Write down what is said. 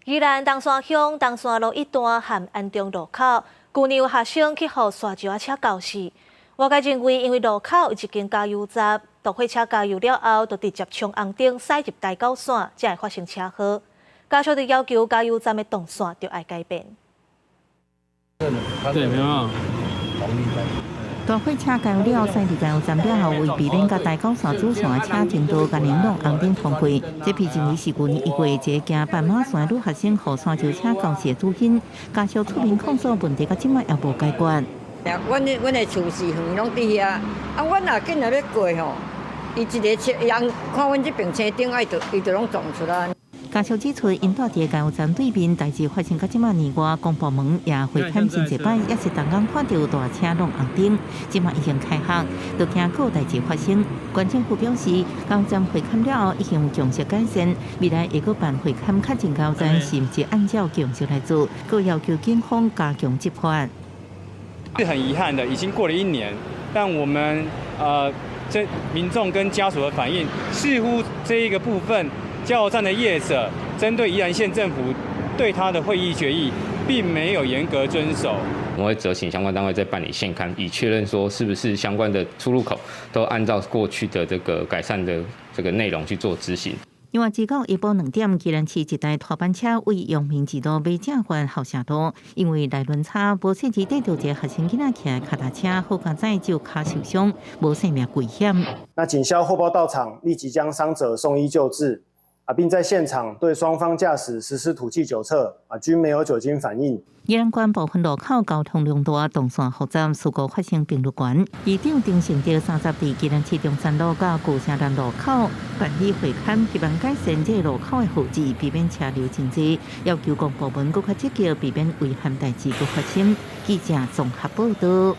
宜蘭東山鄉東山路一段和安中路口，舊年有學生去予沙石仔車攪死。外界認為，因為路口有一間加油站，大貨車加油了後，就直接衝紅燈駛入台九線，才會發生車禍。家屬就要求加油站的動線著愛改變。對，沒有。大貨車加油了，駛入加油站了後，為避免共台九線主線的車爭道，共𪜶攏紅燈通過。這被認為是舊年1月一个行斑馬線女學生予沙石車攪死的主因。家屬出面控訴問題，到這擺也無解決。阮的厝是園攏佇遐，啊，阮若緊若欲過吼，伊一个車，人看阮這爿青燈，愛就伊就攏撞出來。家屬指出，𪜶住佇加油站對面，代誌發生到這擺年外，公部門也會勘真濟擺，也是逐工看著大車攏紅燈，這擺已經開學，就驚閣有代誌發生。縣政府表示，加油站會勘了後已經有共識改善，未來會閣辦會勘確認加油站是毋是按照共識來做，閣要求警方加強執法。是很遺憾的，已經過了一年，但我們這民眾跟家屬的反應，似乎這一個部分加油站的業者針對宜蘭縣政府對他的會議決議，並沒有嚴格遵守。我們會責請相關單位再辦理現勘，以確認說是不是相關的出入口都按照過去的這個改善的這個內容去做執行。另外，至到下晡2點，宜蘭市一台拖板車位陽明二路馬正縣後社路，因為內輪差無細緻綴著一个學生囡仔騎跤踏車，好佳哉只有跤受傷，無性命危險。那警消獲報到場，立即將傷者送醫救治，啊，並在現場對雙方駕駛實施吐氣酒測，啊，均沒有酒精反應。宜蘭縣部分路口交通量大，動線複雜，事故發生頻率懸。市長丁盛德30佇宜蘭市中山路佮舊城南路口辦理會勘，希望改善這个路口的號誌，避免車流真濟，要求公部門閣較積極，避免遺憾代誌閣發生。記者綜合報導。